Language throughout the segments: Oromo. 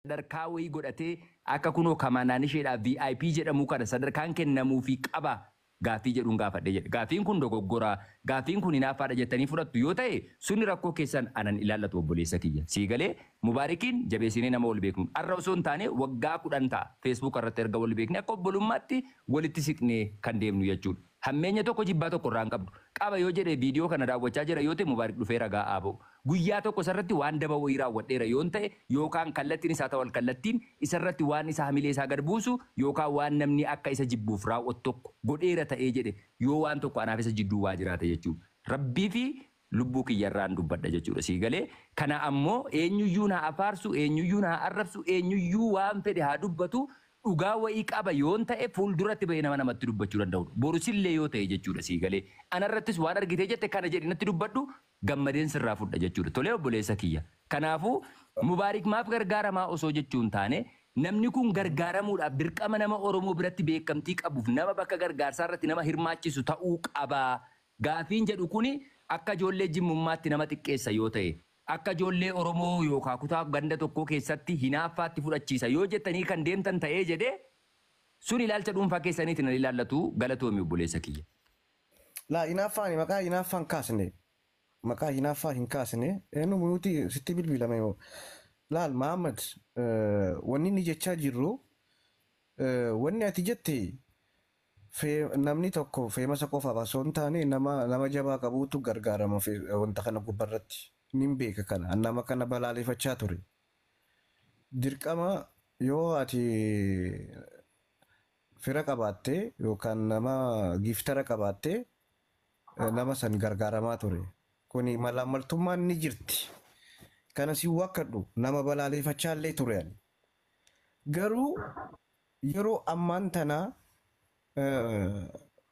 Sadarkaa wayii godhatee akka kunoo kamanaan isheedhaaf VIP jedhamu kana sadarkaan kennamuufii qaba gaaffii jedhuun gaafadhe jedhe. Gaaffiin kun dogoggoraa, gaaffiin kun hinaaffaadha jettanii fudhattu yoo ta'e, sunni rakkoo keessan anan ilaallatu, obboleessa kiyya. Sii galee? Mubaarikiin jabeessinee nama wal beeknu. Har'a osoo hin taane waggaa 10 ta'a Facebook irratti erga wal beekne akka obbolummaatti walitti siqnee kan deemnu jechuudha. Hammeenya tokko, jibbaa tokko irraa hin qabdu. Qaba yoo jedhe, viidiyoo kana daawwachaa jira yoo ta'e, Mubaarik dhufee ragaa haa ba'u. Guyyaa tokko isarratti waan daba wayii raawwadheera yoon ta'e, yookaan kallattiin isaa ta'u alkallattiin isarratti waan isa hamilee isaa gad buusu yookaan waan namni akka isa jibbuuf raawwatu tokko godheera ta'ee jedhe, yoo waan tokko anaaf isa jidduu waa jiraate jechuudha. Rabbii fi lubbuu kiyyarraan dubbadha jechuudha. Sii galee? Kana ammoo eenyuyyuu na afaarsu, eenyuyyuu na arrabsu, eenyuyyuu waan fedhe haa dubbatu, dhugaa wayii qaba yoon ta'e fuulduratti ba'ee nama namatti dubbachuu danda'udha. Borusillee yoo ta'e jechuudha, sii galee? Anarrattis waan argitee jette kana jedhi natti dubbadhu, gammadeen sirraa fudha jechuudha. Tolee, obboleessa kiyya. Kanaafuu Mubaarik maaf gargaaramaa osoo jechuun taane, namni kun gargaaramuudhaaf dirqama nama Oromoo biratti beekamtii qabuuf nama bakka gargaarsaa irratti nama hirmaachisu ta'uu qaba. Gaafiin jedhu kuni akka ijoollee jimmummaatti nama xiqqeessa yoo ta'e, akka ijoollee Oromoo yookaan kutaa ganda tokkoo keessatti hinaaffaatti fudhachiisa yoo jettanii kan deemtan ta'ee jedhee, sun ilaalcha dhuunfaa keessaniitiin nan ilaallatu. Galatoomi, obboleessa kiyya. Laa, hinaaffaan maqaa hinaaffaan kaasne, maqaa hinaaffaa hin kaasne. Eenyu nuti sitti bilbilame yoo laal Mahammad, wanni inni jechaa jirru, wanni ati jette namni tokko famous qofaaf osoo hin taane nama jabaa qabuutu gargaarama wanta kana gubbarratti nin beeka. Kana nama kana balaaleffachaa ture. Dirqama yoo ati fira qabaatte yookaan nama giiftara qabaatte, nama san gargaaramaa ture. Kuni malaamaltummaan ni jirti. Kana si wakkadhu, nama balaaleffachaa illee ture ani. Garuu yeroo ammaan tana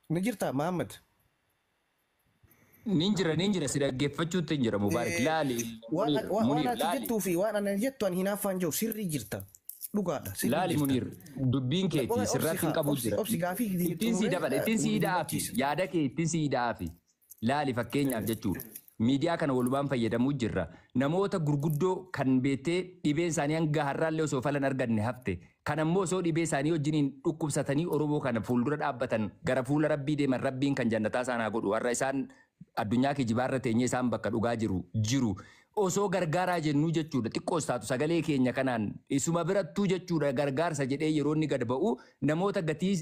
ni jirta, Mahammad? Nin jira, nin jira, si dhaggeeffachuutti hin jira, Mubaarik. Laali. Waan Munir, ati laali. jettuu fi waan ani jettu ani hinaaffaan jiru, sirrii jirta. Dhugaadha. Sirrii Laali jirta. Munir, dubbiin keeti sirratti hin qabu Obsi, jira. obsi, gaafii Ittiin sii dabala, ittiin sii ida'aafi, yaada kee ittiin sii ida'aafi. Laali, fakkeenyaaf jechuudha. Miidiyaa kana walumaan fayyadamuu jirra. Namoota gurguddoo kan beektee dhibeen isaanii hanga har'aallee osoo falan arganne hafte. Kan ammoo osoo dhibee isaanii wajjiniin dhukkubsatanii Oromoo kana fuuldura dhaabbatan, gara fuula Rabbii deeman, Rabbiin kan jannataa isaan haa godhu. Har'a isaan addunyaa kijibaarra teenyee isaan bakka dhugaa jiru jiru. Osoo gargaaraa jennuu jechuudha. Xiqqoos taatu sagalee keenya kanaan isuma birattuu jechuudha, gargaarsa jedhee yeroo inni gad ba'u, namoota gatii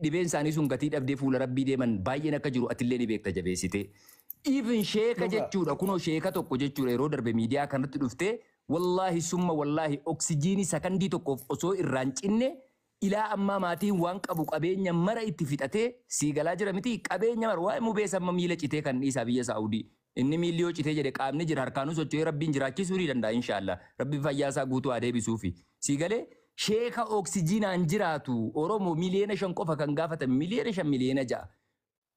dhibeen isaanii sun gatii dhabdee fuula Rabbii deeman baay'een akka jiru atillee ni beekta jabeessitee. Even sheeka jechuudha, kunoo sheeka tokko jechuudha, yeroo darbe miidiyaa kanatti dhuftee, wallaahi summa wallaahi, oksijiinii sakandii tokkoof osoo irraan cinne ilaa ammaa maatiin waan qabu qabeenya mara itti fixatee, sii galaa jira miti, qabeenya mara waa'ee mubeessa amma miila citee kan dhiisaa biyya Saa'udii. Inni miilli yoo citee jedhe qaamni jira, harkaanuu socho'ee Rabbiin jiraachisuu ni danda'a, inshaallah. Rabbiin fayyaa isaa guutuu haa deebisuufi. Sii galee? Sheeka oksijiinaan jiraatu Oromoo 5 miliyoona qofa kan gaafatan, 5 miliyoona, 6 miliyoona.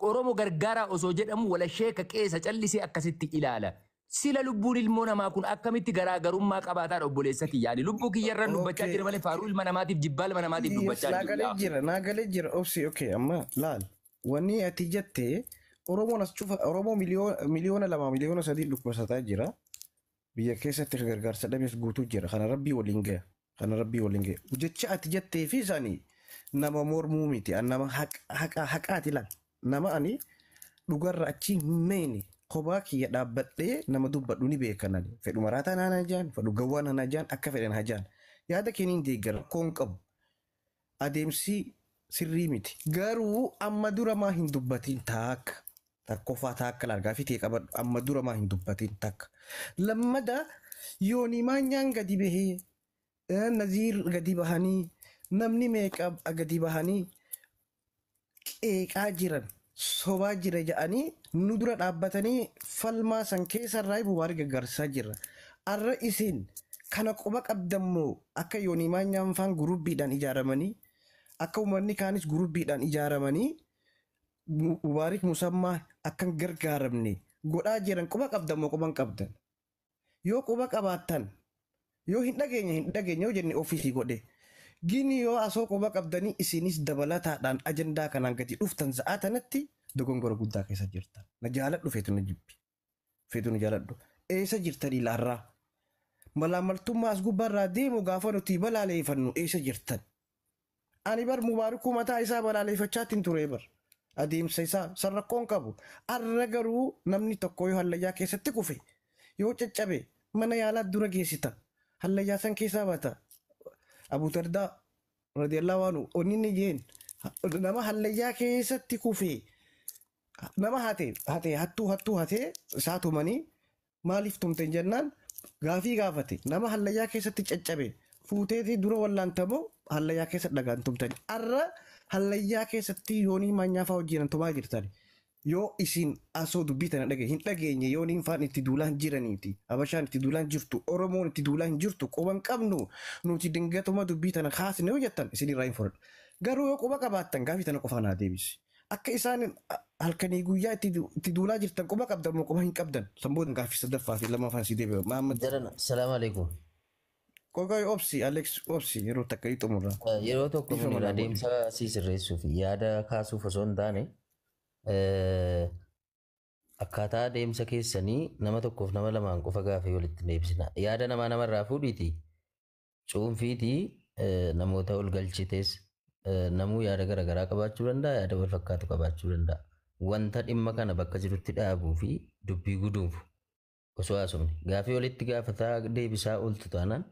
Oromoo gargaaraa osoo jedhamu wala sheeka qeessa callisee akkasitti ilaala. Sila lubbuun ilmoo namaa kun akkamitti garaagarummaa qabaataadha, obboleessa kiyya? Ani lubbuu kiyyarra dubbachaa jira malee faaruu ilma namaatiif, jibbaa ilma namaatiif dubbachaa Naa hin galee jiru. jira, naa galee jira. Obsi, okay, amma laal. Wanni ati jette, Oromoon as cufa, Oromoo 2 miliyoona, 3 miliyoona dhukkubsataa jira. Biyya keessatti gargaarsa dhabees guutuu jira. Kana Rabbii waliin gaha. Kana Rabbii waliin gaha. Jecha ati jettee fi isaanii nama mormuu miti. An nama haqa haqaati laal. Nama ani dhugarra achi hin meene, kophaa kiyya dhaabbadhee nama dubbadhu ni beekan ani. Fedhu maraataa naan hajaan, fedhu gawwaa naan hajaan, akka fedhan hajaan. Yaada keeniin deeggara, rakkoon qabu. Adeemsi sirrii miti. Garuu amma dura maa hin dubbatin taakka? Takkoffaa taakka laal, gaafii ta'e qabadhu, amma dura maa hin dubbatin takka? Lammada yoonii maanyaan gadi bahee, Naziir gadi bahanii, namni meeqa gadi bahanii qeeqaa jiran, sobaa jira jedhanii nu dura dhaabbatanii falmaa san keessarraa Mubaarik gargaarsaa jira. Arra isin kana quba qabdammoo akka yoonii maanyaan faan gurubbiidhaan ijaaramanii, akka uummanni kaanis gurubbiidhaan ijaaramanii Mubaarik Musammaa akka hin gargaaramne godhaa jiran quba qabdammoo quba hin qabdan? Yoo quba qabaattan, yoo hin dhageenye hin dhageenye yoo jenne ofiisii godhe. Gini yoo asoo quba qabdanii isinis dabalataadhaan ajandaa kanaan gadi dhuftan, sa'aa tanatti dogongora guddaa keessa jirtan. Na jaaladhu, feetu na jibbi. Feetu na jaaladhu. Eessa jirtanii laarraa? Malaamaltummaa as gubbaarraa deemu gaafa nuti balaaleeffannu eessa jirtan? Ani bar Mubaarikuu mataa isaa balaaleeffachaatiin ture bar. Adeemsa isaa san rakkoon qabu. Arra garuu namni tokko yoo hallayyaa keessatti kufe, yoo caccabe, mana yaalaa dura geessita. Hallayyaa san keessaa baata. Abu Dardaa radiyallahu anhu onni inni jeen nama hallayyaa keessatti kufe, nama hate hate hattuu hattuu hatee isaa tumanii maaliif tumte jennaan gaafii gaafate, nama hallayyaa keessatti caccabe fuuteetii dura wallaantamoo hallayyaa keessa dhagaan tumtani? Arra hallayyaa keessatti yoonii maanyaa fa'aa wajjin tumaa jirtani. Yoo isin asoo dubbii tana dhage hin dhageenye, yooniin faan itti duulaan jiraniiti, Habashaan itti duulaan jirtu, Oromoon itti duulaan jirtu quban qabnu, nuti dingatuma dubbii tana kaasne yoo jettan isin irraa hin fudhadhu. Garuu yoo quba qabaattan gaafii tana qofaa naa deebisi. Akka isaan halkanii guyyaa itti duulaa jirtan quba qabdan moo quba hin qabdan? San booda gaaffii sadaffaa fi lammaffaan si deebi'a. Mahammad. Jarana, salaam alaikum. Qoqoy obsi, Alex, obsi, yeroo takka ni xumurra. Yeroo tokko Dhiifama Munir naa godhi. Adeemsa sii sirreessuuf yaada kaasuuf osoo hin taane, akkaataa adeemsa keessanii nama tokkoof nama lamaan qofa gaafii walitti deebisina. Yaada namaa namarraa fuudhiiti cuunfiitii namoota ol galchitees, namuu yaada garaagaraa qabaachuu danda'a, yaada wal fakkaatu qabaachuu danda'a. Wanta dhimma kana bakka jirutti dhaabuu fi dubbii guduunfu osoo haasofne gaafii walitti gaafataa deebisaa ooltu taanaan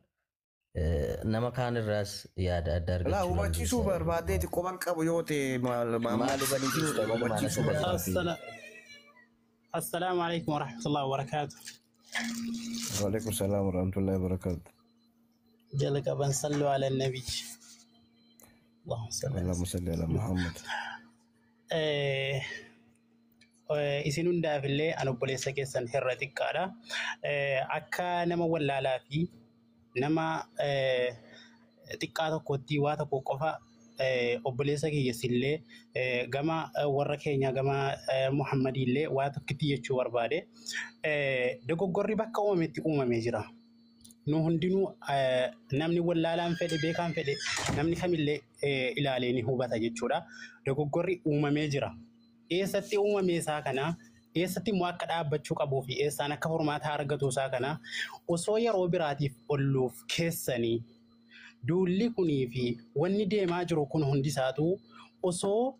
nama kaan irraas yaada adda Laa argachuu hubachiisuu dandeessa. barbaadeeti, quban qabu yoo ta'e maal Maal hubachiista? Walumaan hubachiisuu asirratti. barbaade. السلام عليكم ورحمة الله وبركاته. Waalaikum salaam warahmatullahi wabarakatuh. جل صلوا على النبي، اللهم صل على Allahumma salli ala Muhammad. Eh, isin hundaaf illee an obboleessa keessan hirra xiqqaadha. Akka nama wallaalaa fi nama xiqqaa tokkotti waa tokko qofa obboleessa kiyyasillee gama warra keenya gama Muhammadiillee waa tokkitti jechuu barbaade. Dogoggorri bakka uumametti uumamee jira. Nu hundinuu, namni wallaalaan fedhe beekaan fedhe namni kamillee ilaalee ni hubata jechuudha. Dogoggorri uumamee jira. Eessatti uumame isaa kana, eessatti immoo akka dhaabbachuu qabuu fi eessaan akka furmaata argatu isaa kana osoo yeroo biraatiif olluuf keessanii, duulli kunii fi wanni deemaa jiru kun hundisaatu osoo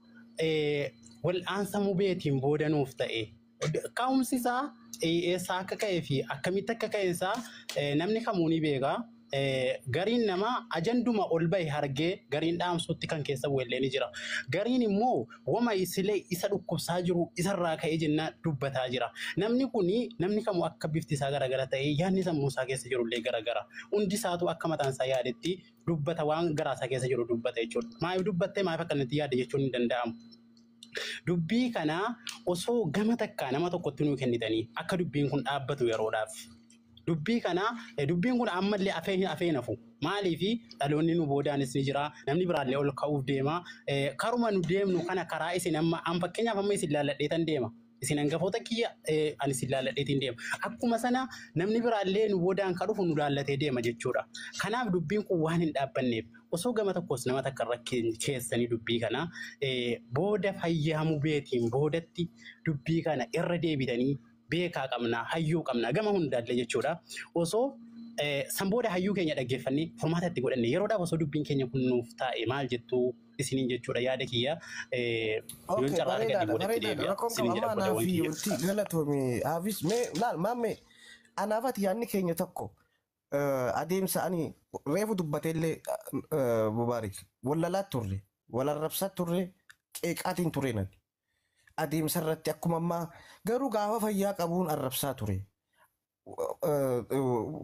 wal'aansa mubeetiin boodanuuf ta'e, ka'umsi isaa eessaa akka ka'ee fi akkamitti akka ka'e isaa namni kamuu ni beeka. Gariin namaa ajanduma ol bahe hargee gariin dhaamsuutti kan keessa bu'ellee ni jira. Gariin immoo wama isilee isa dhukkubsaa jiru isarraa ka'ee jennaan dubbataa jira. Namni kuni namni kamuu akka bifti isaa garagara ta'e yaadni sammuu isaa keessa jirullee garagara. Hundi isaatu akka mataan isaa yaadetti dubbata, waan garaa isaa keessa jiru dubbata jechuudha. Maaliif dubbattee, maaliif akkanatti yaadde jechuun hin danda'amu. Dubbii kana osoo gama takkaa nama tokkotti nuu kennitanii akka dubbiin kun dhaabbatu yeroodhaaf. Dubbii kana dubbiin kun ammallee afee afee nafu. Maaliifi dhaloonni nu boodaanis ni jira, namni biraallee ol ka'uuf deema. Karuma nu deemnu kana karaa isin amma an fakkeenyaaf amma isin laalladheetan deema. Isin hangafoota kiyya, ani isin laalladheetiin deema. Akkuma sana namni biraallee nu boodaan kan dhufu nu laallatee deema jechuudha. Kanaaf dubbiin kun waan hin dhaabbanneef osoo gama tokkos nama takka irra keessanii dubbii kana booda fayyaa mubeetiin boodatti dubbii kana irra deebitanii, beekaa qabna, hayyuu qabna gama hundaallee jechuudha. Osoo san booda hayyuu keenya dhaggeeffannee furmaata itti godhanne yeroodhaaf osoo dubbiin keenya kun nuuf taa'e maal jettuu isiniin jechuudha yaada kiyya. Yoon Okay, carraa argadhe bareedaadha, boodatti bareedaadha. deebi'a. Rakkoon Isiniin qaba jedha amma anaa obboleewwan fi kiyya. wanti galatoome Haafis mee laal maamme anaaf ati yaadni keenya tokko, adeemsa ani reefu dubbateellee Mubaarik wallalaa turre, walarrabsaa turre, qeeqaatiin ture nati. Adeemsa irratti akkuma ammaa garuu gaafa fayyaa qabuun arrabsaa ture.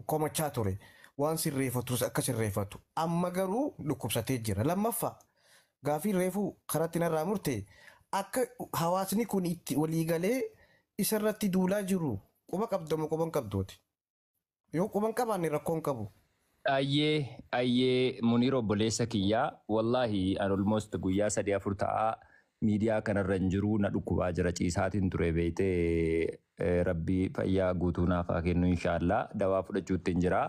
Komachaa ture. Waan sirreeffatus akka sirreeffatu. Amma garuu dhukkubsatee jira. Lammaffaa gaafii reefu karatti narraa murte, akka hawaasni kun itti waliigalee isarratti duulaa jiru quba qabdamu quban qabdooti. Yoo quban qabaanne rakkoon qabu. Ayyee, ayyee, Muniir obboleessa kiyyaa, wallaahi an almost guyyaa 3 4 ta'aa miidiyaa kanarra hin jiru, na dhukkubaa jira, ciisaatiin ture beeytee. Rabbii fayyaa guutuu naaf haa kennu inshaallah, dawaa fudhachuutti hin jira.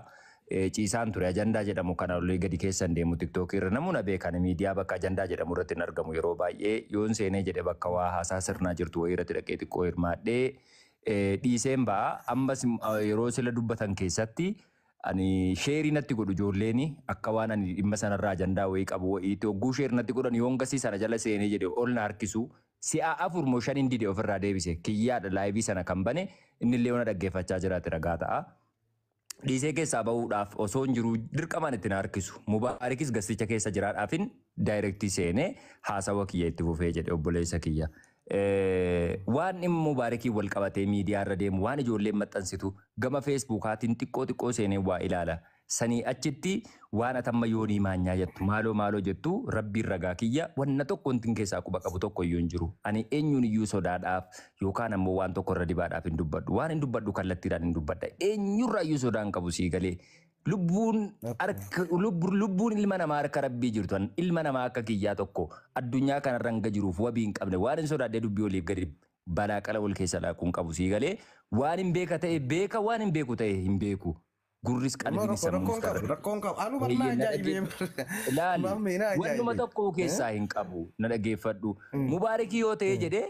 Ciisaan ture, ajandaa jedhamu kana olii gadi keessan deemu TikTokii irra namuu na beekan, miidiyaa bakka ajandaa jedhamu irratti hin argamu yeroo baay'ee. Yoon seenee jedhe bakka waa haasaa sirnaa jirtu wayii irratti dhaqee xiqqoo hirmaadhee dhiiseen ba'a. Ammas yeroo sila dubbatan keessatti Ani share natti godhu ijoolleen akka waan ani dhimma sanarraa ajandaa wayii qabu wayiitti hogguu share natti godhan yoon gasii sana jala seenee jedhe ol na harkisu si'a afur moo shanin dide ofirraa deebise kiyyaadha live sana kan bane innillee ona dhaggeeffachaa jiraate ragaa ta'a. Dhiisee keessaa bahuudhaaf osoo hin jiru dirqamaan itti na harkisu. Mubaarikis gasticha keessa jiraadhaafin direct seenee haasawa kiyya itti fufee jedhe obboleessa kiyya. Waan dhimma Mubaarikii wal qabatee miidiyaa irra deemu waan ijoolleen maxxansitu gama Facebookaatiin xiqqoo xiqqoo seenee waa ilaala. Sanii achitti waan atamma yoonii maanyaa jettu maaloo maaloo jettu rabbiin ragaa kiyya wanna tokko wantin keessaa quba qabu tokko iyyuu hin jiru. Ani eenyuun iyyuu sodaadhaaf yookaan ammoo waan tokko irra dibaadhaaf hin dubbadhu. Waan hin dubbadhu kallattiidhaan hin dubbadha. Eenyurraa iyyuu sodaa hin qabu sii galee. Lubbuun harka lubbuun ilma namaa harka rabbii jirtu ilma namaa akka kiyyaa tokko addunyaa kanarra hanga jiruuf wabii hin qabne waan hin sodaadhee dubbii oliif gadi balaa qala wal keessa laaquu hin qabu sii galee waan hin beeka ta'e beeka waan hin beeku ta'e hin beeku. Gurris qalbiinis Rakkoon sammuunis qabu qarra. rakkoon qabu anu barnaa Eeyyee, na ajaa'ibee Ilaali, maamee na wannuma ajaa'ibee. tokko keessaa hin qabu na dhaggeeffadhu. Mubaarikii yoo ta'e jedhee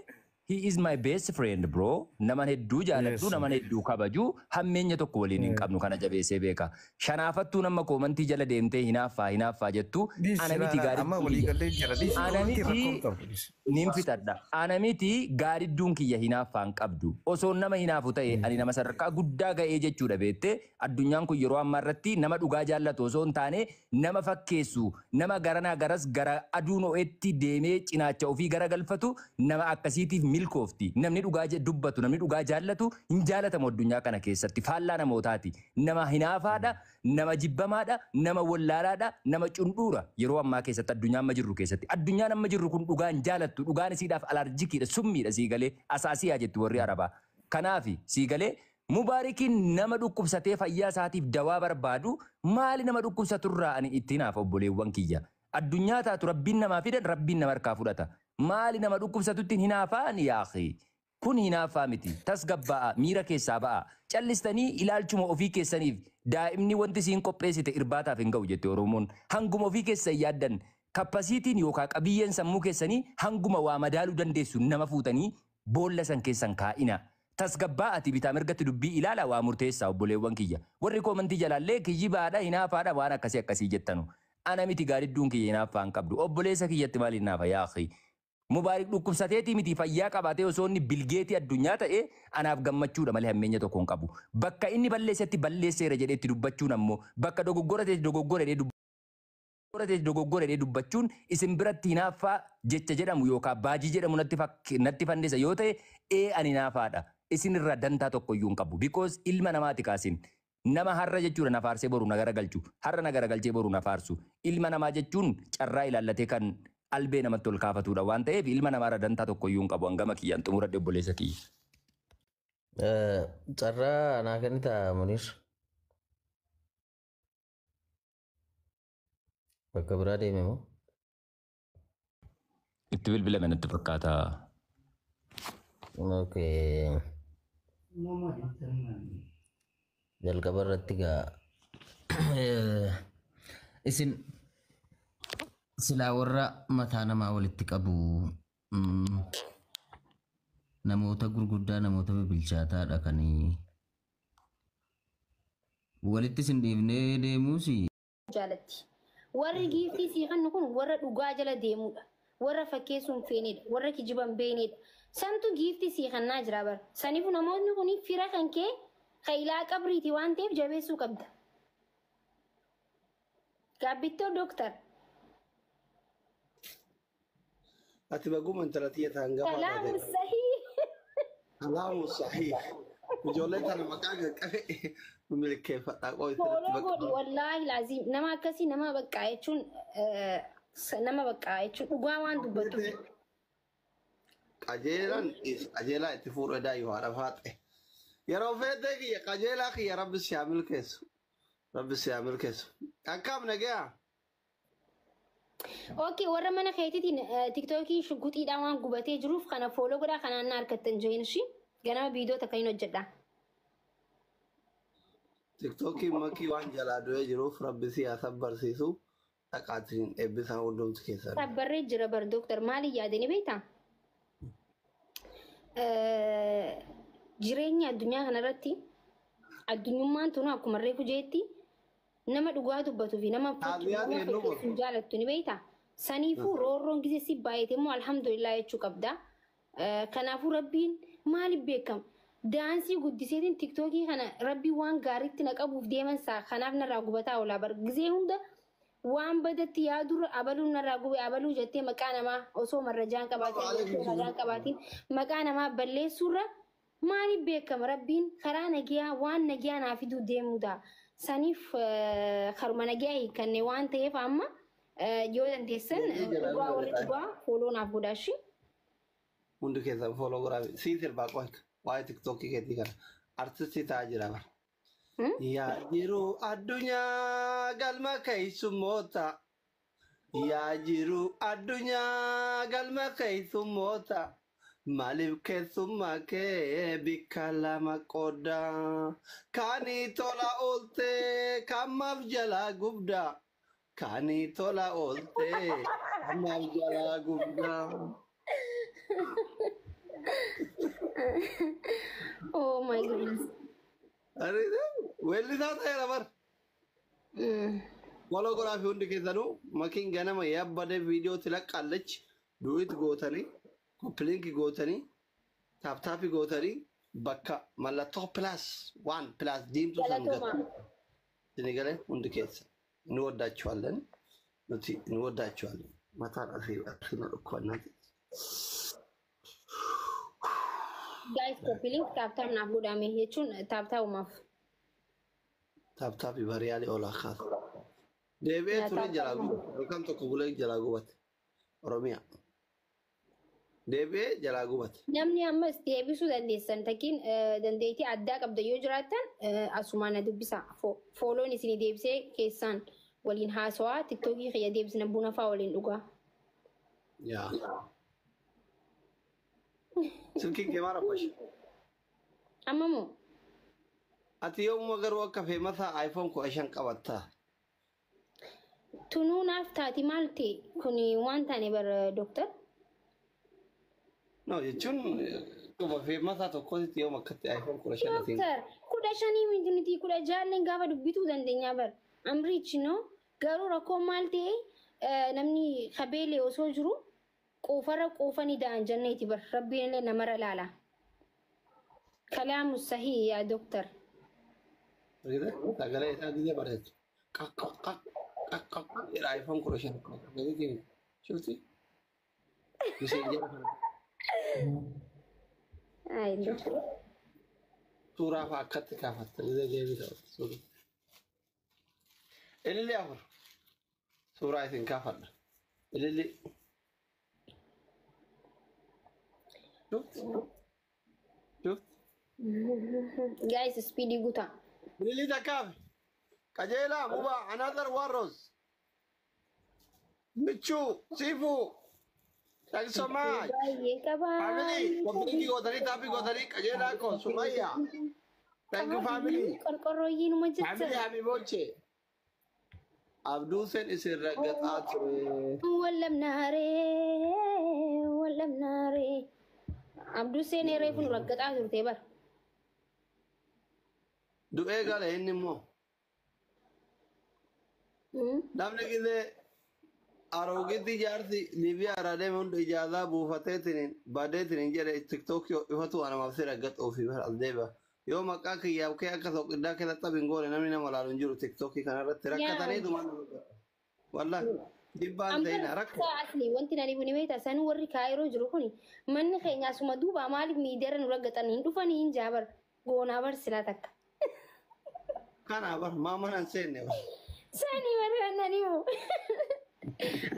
he is my best friend bro. Naman hedduu jaaladhu, naman hedduu kabaju, hammeenya tokko waliin hin qabnu kana jabeessee beeka. Shanaafattuu nama comment jala deemtee hinaaffaa hinaaffaa jettu Dhiisi ana miti laala amma gaarii walii gallee jira dhiisi ana comment miti rakkoon qabu dhiisi. nin fixadha. Ana miti gaaridduun kiyya hinaaffaa hin qabdu. Osoo nama hinaafu ta'e ani nama sadarkaa guddaa ga'ee jechuudha beektee addunyaan kun yeroo ammaa irratti nama dhugaa jaallatu osoo hin taane nama fakkeessu nama garanaa garas gara aduun ho'etti deemee cinaacha ofii gara galfatu nama akkasiitiif milkoofti. Namni dhugaa dubbatu namni dhugaa jaallatu hin jaalatamu addunyaa kana keessatti faallaa namootaati. Nama hinaafaadha, nama jibbamaadha, nama wallaalaadha, nama cundhuura yeroo ammaa keessatti addunyaa amma jirru keessatti. Addunyaan amma jirru kun dhugaa hin jaalattu dhugaan isiidhaaf allergiciidha summiidha sii galee asaasiyaa jetti warri Arabaa. Kanaafi sii galee Mubaarikiin nama dhukkubsatee fayyaa isaatiif dawaa barbaadu maali nama dhukkubsaturraa ani itti hinaafa obboleewwan kiyya. Addunyaa taatu rabbiin namaa fidan rabbiin nama harkaa fudhata. Maali nama dhukkubsatutti hinaafaa ni yaaqi. Kun hinaaffaa miti. Tasgabbaa'a miira keessaa ba'a. Callistanii ilaalchuma ofii keessaniif daa'imni wanti isiin qopheessite irbaataaf hin ga'u jette Oromoon. Hanguma ofii keessan yaaddan capacityn yookaan qabiyyeen sammuu keessanii hanguma waa madaaluu dandeessu nama fuutanii boolla san keessan kaa'ina. Tasgabbaa'ati bitaa mirgatti dubbii ilaala waa murteessaa obboleewwan kiyya. Warri comment jalaallee kiyyibaadha hinaafaadha waan akkasii akkasii jettanu. Ana miti gaaridduun kiyya hinaaffaa hin qabdu. Obboleessa kiyyatti maal hinaafa yaaqi. Mubaarik dhukkubsateetii miti fayyaa qabaatee osoo inni bilgeetii addunyaa ta'e anaaf gammachuudha malee hammeenya tokko hin qabu. Bakka inni balleessetti balleesseera jedheetti dubbachuun ammoo bakka dogoggorateetti dogoggora jedhee dogoggora jedhee dubbachuun isin biratti hinaaffaa jecha jedhamu yookaan baajii jedhamu natti fannisa yoo ta'e ee ani hinaafaadha. Isin irraa dantaa tokko iyyuu hin qabu. Because ilma namaati kaasin. Nama har'a jechuudha na faarsee boru na garagalchu. Har'a na garagalchee boru na faarsu. Ilma namaa jechuun carraa ilaallatee kan albee namatti ol kaafatudha waan ta'eef ilma namaarra dantaa tokko iyyuu hin qabu. Hangama kiyyaan xumuradhe obboleessa kiyya. Carraa naa kennita Muniir. Bakka biraa deeme moo? Itti bilbilame natti fakkaata. Okay. Jalqaba irratti gaa isin silaa warra mataa namaa walitti qabu namoota gurguddaa namoota bibilchaataadha kan walitti isin dhiifnee deemuus jaalatti. Warri gift sii kennu kun warra dhugaa jala deemudha. Warra fakkeessuu hin feenedha. Warra kijiba hin beeknedha. Santu gift sii kennaa jira bara. Saniifuu namoonni kun fira kan kee kailaa qabriiti waan ta'eef jabeessuu qabda. Gaabbittoo dooktar. Ati baguma intala tiyya ta'an gafaa Kalaamu taate. sahii. Kalaamu sahii. Ijoollee tana maqaa qaqqabe milkeeffadhaa qoo Follow isinitti godhi bakka. wallaahi laaziim nama akkasii nama baqqaa jechuun nama baqqaa jechuun dhugaa waan dubbatuuf. Qajeelaan qajeelaa itti fuudhu edaa yoo haadha faaxe. Yeroo feetee kiyya qajeelaa kiyya rabbi si haa milkeessu. Rabbi si haa milkeessu. Akkam nagayaa? Okay, warra mana keetiitiin TikTokii shugguxiidhaan waan gubatee jiruuf kana follow godhaa kanaan na harkattan jeen ishii ganama viidiyoo takka hin hojjedha. TikTokiin makii waan jalaa du'ee jiruuf rabbi si haa sabbarsiisu. Dhaqaatiin eebbisaa hundumti keessan. Sabbarree jira bar dooktar maaliin yaadanii beektaa? Jireenya addunyaa kanarratti addunyummaan tunu akkuma reefu jeetti Nama dhugaa dubbatuu fi nama Xaabiyaa nama ta'e nu fakkeessu hin jaalattu ni beektaa? Saniifuu roorroon gisee si baay'ate immoo alhamdulillah jechuu qabda. Kanaafuu rabbiin maaliif beekama? Daansii guddiseetiin tiktookii kana rabbii waan gaariitti na qabuuf deeman saa kanaaf narraa gubataa oolaa bar gisee hunda waan badatti yaadurra abaluun narraa gube abaluu jettee maqaa namaa osoo marrajaan qabaatiin osoo ragaan qabaatiin maqaa namaa balleessuurra maaliif beekama rabbiin karaa nagiyaa waan nagiyaa naa fiduu deemuudha. Saniif karuma nagiyaa hiikkanne waan ta'eef amma yoo dandeessan dhugaa warri dhugaa follow naaf godhaashi. Hundi keessan follow godhaa. Sii sirbaa qofa waa'ee tiktookii keetii kana. Artistii ta'aa jira bara. Yaa jiru addunyaa galma keessummoota. Yaa jiru addunyaa galma keessummoota. Maaliif keessummaa kee bikka lama qooda? Kaanii tola ooltee kammaaf jalaa gubda. Kaanii tola ooltee kammaaf jalaa gubda. Oh my goodness. Weellisaa ta'eera bar. Follow godhaa fi hundi keessanuu makiin ganama yaabbadee viidiyootti laqqaallachi duet gootanii copy link gootanii tap tap gootanii bakka mallattoo plus waan plus diimtuu san Galatoomaa. gatu. Isin galee hundi keessa እንወዳችኋለን nuti እንወዳችኋለን። Mataan asii asii na dhukkubannaa. Guys, copy link tap tap naaf godhame jechuun tap tapumaaf. Tap tap bariyaalee olaa kaasa. Deebi'ee ture jalaa gubate. Halkan tokko bulee jalaa gubate. Oromiyaa. Deebi'ee jalaa gubate. Namni ammas deebisuu dandeessan takkiin dandeettii addaa qabda yoo jiraattan asumaan na dubbisa. Follown isinii deebisee keessaan waliin haasawaa tiktookii kiyya deebisna buna fa'aa waliin dhugaa. Yaa. Silkiin kee maal rabbash? Amma moo Ati yoomuma garuu akka famous iPhone 15 qabattaa? Tunuu naaf taati maal ta'e kuni waan taane bara dooktar. No jechuun dhuma famous tokkotti yoom akkatti iPhone 15 atiin. Dooktar 15 miti nuti 16llee gaafa dubbituu dandeenya bara. I'm rich, no? Garuu rakkoon maal ta'e namni kabeelee osoo jiru quufarra quufa ni da'an jenneeti bar rabbiin illee namarra laala. Kalaamu sahii yaa dooktar. Sagalee isaa gizee bareechu. Qaq qaq qaq qaq qaq jedha iPhone 15. Shufti? Miseenjera kana. Ay, dooktar. Suuraa fa'aa akkatti kaafatta gizee geemii ta'u. Ililli afur. Suuraa isin kaafadha. Ililli. Shufti? Shufti? Guys, speedii guutaa. Ililli takkaafe. Qajeelaa mubaa another one rose. Michuu siifuu. Thank you so much. Baay'ee qabaa. Family, copy link gootanii tap gootanii qajeelaa koo Sumayyaa. Thank you family. Qorqorrooyyinuma Family jirta. Habiboche. Abduu Seen isin raggaxaa ture. Wallamnaaree wallamnaaree. Abduu Seen reefu nu raggaxaa turte bara. Du'ee gale inni immoo. Namni gisee aroogitti jaarsi Liibiyaa irraa deeme hunda ijaazaa buufateetiin badeetiin jedhe tiktookii ifatu waan namaaf si raggaxuu fi as deebi'a. Yoo maqaa kiyyaaf kee akka soqiddaa keessa xabin goone namni nama laalu hin jiru tiktookii kanarratti rakkatanii dhuma. Wallahi dhibbaan ta'ina rakka. Asli wanti na dhibu ni beektaa sanuu warri kaayiroo jiru kuni manni keenya asuma duuba maaliif miidiyaarra nu raggaxan hin dhufanii hin jaabar goonaa bar silaa takka. Kana bar maa mana hin seenne bar. Sanii warri na dhibu.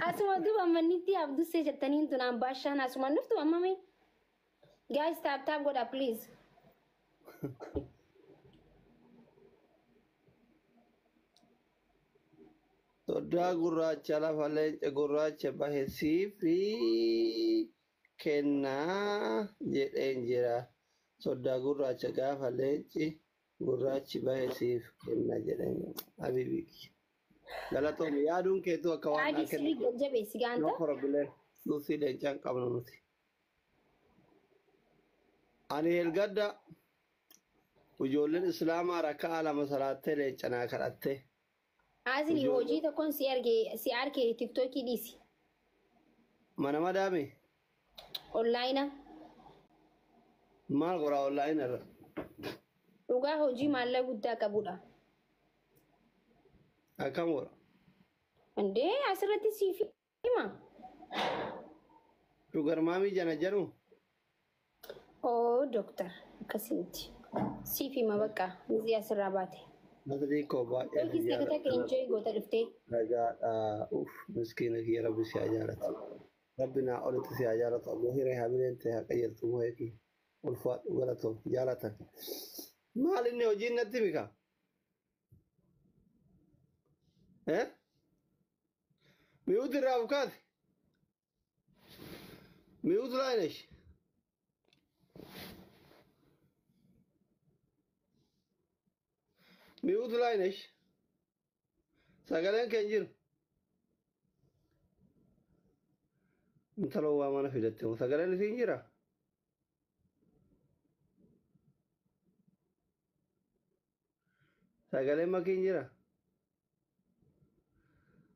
Asuma duuba mannitti abdussee jettanii tunaan baashaan asuma dhuftu amma mee. Guys, tap tap godha please. Sodaa gurraacha lafa leenca gurraacha bahe siifi kennaa jedheen jira. Sodaa gurraacha gaafa leenci gurraachi bahe siif kenna jedheen jira. Habibi. Galatoomii yaaduun keetu akka waan Adii sirrii jajjabeessi No gaanta. problem. Suusii leencaan qabnu nuti. Ani helgadda ijoolleen islaamaa rakka'a lama salaattee leenca naa kadhattee. Asli hojii tokkoon si arge si arge tiktookii dhiisi. Mana madaame. Onlaayina. Maal godhaa onlaayina irra? Dhugaa hojii maallaqa guddaa qabudha. Akkam godha? Indee asirratti siif hima. Shugar maamii jana jedhu? Oo dooktar akkasii siif hima bakka mizii asirraa baate. Asli koo baay'ee Yookiis takka takka enjoy goota dhuftee. Ragaadha. Uff miskiina kiyya rabbi si haa jaalatu. Rabbi naa olitti si haa jaalatu. Ammoo hiree hamileen ta'e haa qajeeltu moo kiyya. Ulfaadhu galatoom jaalatan. Maal inni hojiin natti mika? Eh? Mute irraa bukaati. Mute laayinesh. Mute laayinesh. Sagaleen kee hin jiru. Intala waa mana fidatte moo sagaleen isiin jira? Sagaleen makii hin jira?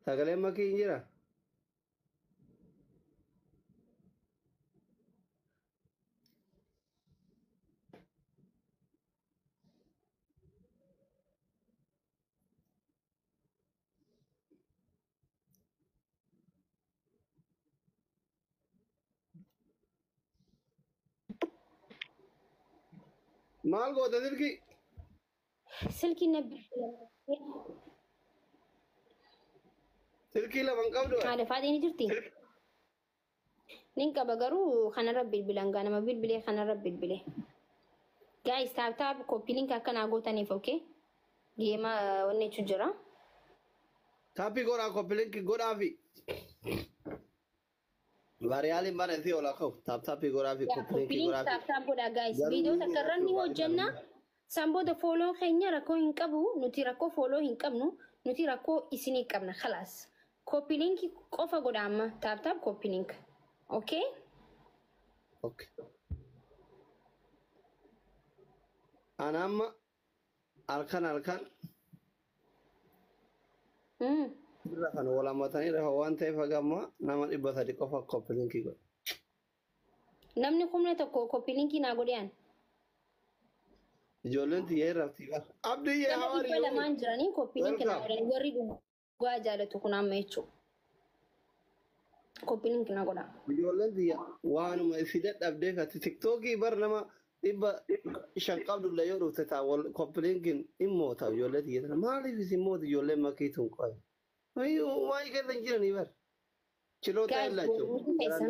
Sagaleen makii hin jira? Maal goota silkii? Silkiin na bilbila. Silkii lama hin qabdu? Haadha faaxee ni jirti? Nin qaba garuu kanarra bilbilan gaa nama bilbilee kanarra bilbile. Guys tap tap copy link akkanaa gootaniif okay? Geema wanni jechuun jira. Taappii godhaa copy link godhaafi. Variyaaliin bara isii olaa ka'u. Tap taappii godhaafi Yaa copy link copy link godhaafi. tap tap godhaa guys. Garuu Viidiyoo inni takka irra ni rakkoo hojjenna. San booda follow keenya rakkoo hin qabu. Nuti rakkoo follow hin qabnu. Nuti rakkoo isinii qabna. Khalaas. Copy link qofa godha amma. Tap tap copy link. Okay? Okay. Ana amma halkan halkan irra kan wal hammatanii rafa waan ta'eef haga ammaa nama 300 qofa copy link godha. Namni 10,000 copy link naa godhe. Ijoolleen tiyya irra rafti bara. Abdiyyee Nama how are dhibba you? lamaan jiranii copy link naa Welcome. godhan warri dhugaa jaalatu kun amma jechuudha. Copy link naa godha. Ijoolleen tiyya waanuma isi dadhabdeef ati tiktookii bar nama 500 qabdullee yoo dhufte taa wal copy linkiin hin moota ijoollee tiyya tana maaliif isin mooti ijoolleen makii tun qoy. Waa'ee keessa hin jiranii bar. Chiloota Guys, yallaachuu. boruutu keessan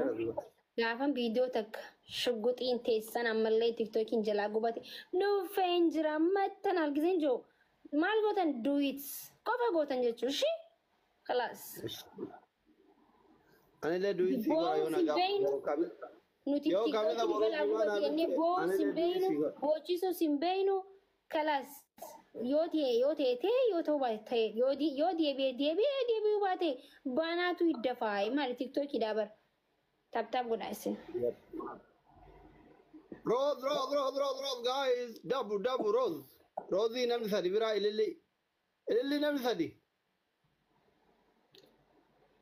gaafan viidiyoo takka shugguxiin teessan ammallee tiktookiin jalaa gubate dhufeen jira mattan argiseen jiru maal gootan duwit qofa gootan jechuun shi khalaas. Anillee duwit godha yoo Boos hin nagaa beeynu nuti yoo kamila tiktookiin boruu jalaa fi gubate jennee boos hin anillee duwit beeynu godha. boochisuu hin beeynu khalaas yoo ta'e yoo ta'e ta'e yoo ta'u baate ta'e yoo deebi'e deebi'e deebi'uu baate baanaatu hidda faaye maali tiktookii daabar tap tap godhaa isin. Rose, Rose, Rose, Rose, Rose, guys. Double, double, Rose. Rosie namni sadi biraa ililli. Ililli namni sadi.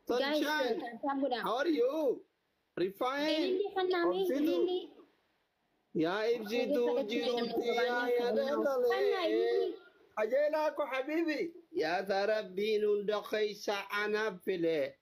Guys, Sunshine, tap tap godhaa. how are you? Refine. Ililli kanname Obsitu. ililli. Yaa ibsituu jiruuti yaa yaada Kannaa tolee. ililli. Qajeelaa ko habiibi. Yaa rabbiin hunda keessa anaaf file.